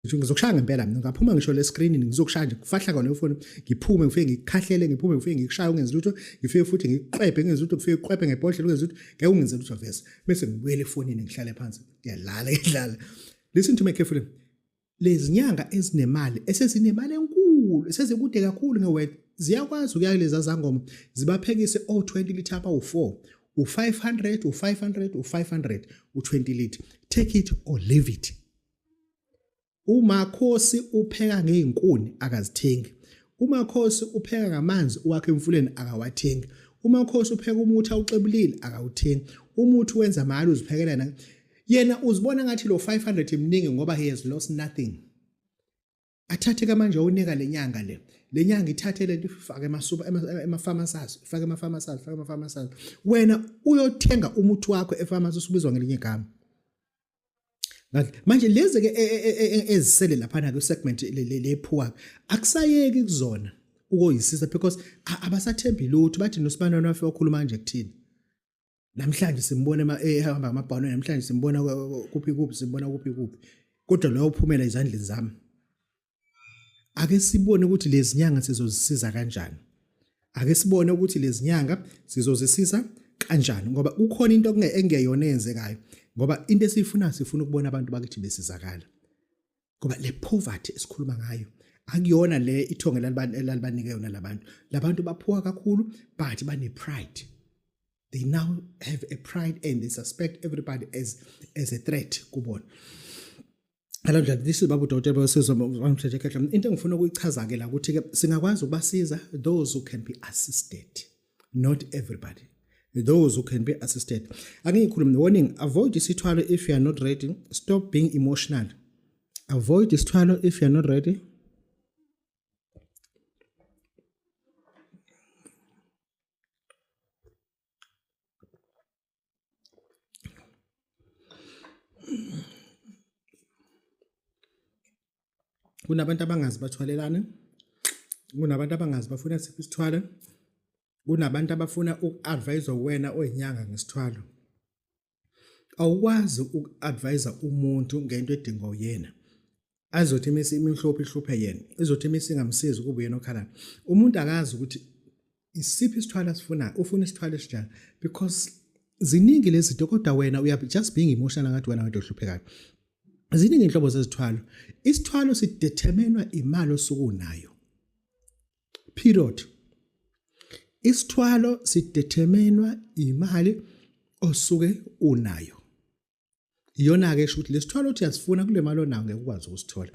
Ngizokushaya ngempela mina, ngaphuma ngisho le screen, ngizokushaya nje kufahla kona ifoni, ngiphume ngifike ngikukhahlele, ngiphume ngifike ngikushaya ungenzi lutho, ngifike futhi ngikuqwebhe ngenzi lutho, ngifike ngiqwebhe ngebhodlela ungenzi lutho, ngeke ungenze lutho vese. Bese ngibuyela efonini ngihlale phansi, ngiyalala ngiyadlala. Listen to me carefully. Lezi nyanga ezinemali, esezinemali enkulu, esezikude kakhulu nge-worth, ziyakwazi ukuya kulezi zangoma zibaphekise o-20 litre abawu-4, u-500, u-500, u-500, u-20 litre. Take it or leave it. Umakhosi upheka ngey'nkuni akazithengi. Umakhosi upheka ngamanzi uwakhe emfuleni akawathengi. Umakhosi upheka umuthi awuxebulile akawuthengi. Umuthi wenza mali uziphekela yena. Yena uzibona ngathi lo 500 mningi ngoba he has lost nothing. Athathe ke manje unika lenyanga le. Lenyanga ithathe lento ifake emasupa emapharmacy, ifake emapharmacy, ifake emapharmacy. Wena uyothenga umuthi wakho epharmacy usubizwa ngelinye igama. Manje lezi ke ezisele laphana ke segment le poor akusayeki kuzona ukoyisisa because abasathembi lutho, bathi nosibanani wafika wakhuluma kanje kuthini. Namhlanje simbona ehamba ngamabhanoyi, namhlanje simbona kuphi kuphi, simbona kuphi kuphi, kodwa loyo uphumela ezandleni zami. Ake sibone ukuthi lezi nyanga sizozisiza kanjani. Ake sibone ukuthi lezi nyanga sizozisiza kanjani, ngoba kukhona into engeyona eyenzekayo, ngoba into esiyifunayo sifuna ukubona abantu bakithi besizakala, ngoba le poverty esikhuluma ngayo akuyona le ithonge elalibanike yona labantu. Labantu baphuwa kakhulu, but bane pride. They now have a pride and they suspect everybody as a threat kubona. Hello ndlela, this is Babu Dokotela Bawusizwa Mthethe Khehla. Into engifuna ukuyichaza ke la ukuthi ke singakwazi ukubasiza those who can be assisted, not everybody. Those who can be assisted. Ake ngikhulume, warning, avoid isithwalo if you are not ready. Stop being emotional. Avoid isithwalo if you are not ready. Kunabantu abangazi bathwalelane, kunabantu abangazi bafuna siphi isithwalo, kunabantu abafuna uku-advise wena oyinyanga ngesithwalo. Awukwazi uku-advise umuntu ngento edingwa uyena, azothi imisi imihlophe ihluphe yena, izothi imisi ingamsizi kube uyena okhalayo. Umuntu akazi ukuthi isiphi isithwalo asifunayo, ufuna isithwalo esinjani, because ziningi lezi zinto, kodwa wena uya just being emotional ngathi wena wedwa ohluphekayo. Ziningi inhlobo zezithwalo. Isithwalo sideterminwa imali osuke unayo, period. Isithwalo sideterminwa imali osuke unayo. Iyona-ke esho ukuthi lesithwalo othi uyasifuna kule mali onayo ngeke ukwazi ukusithola.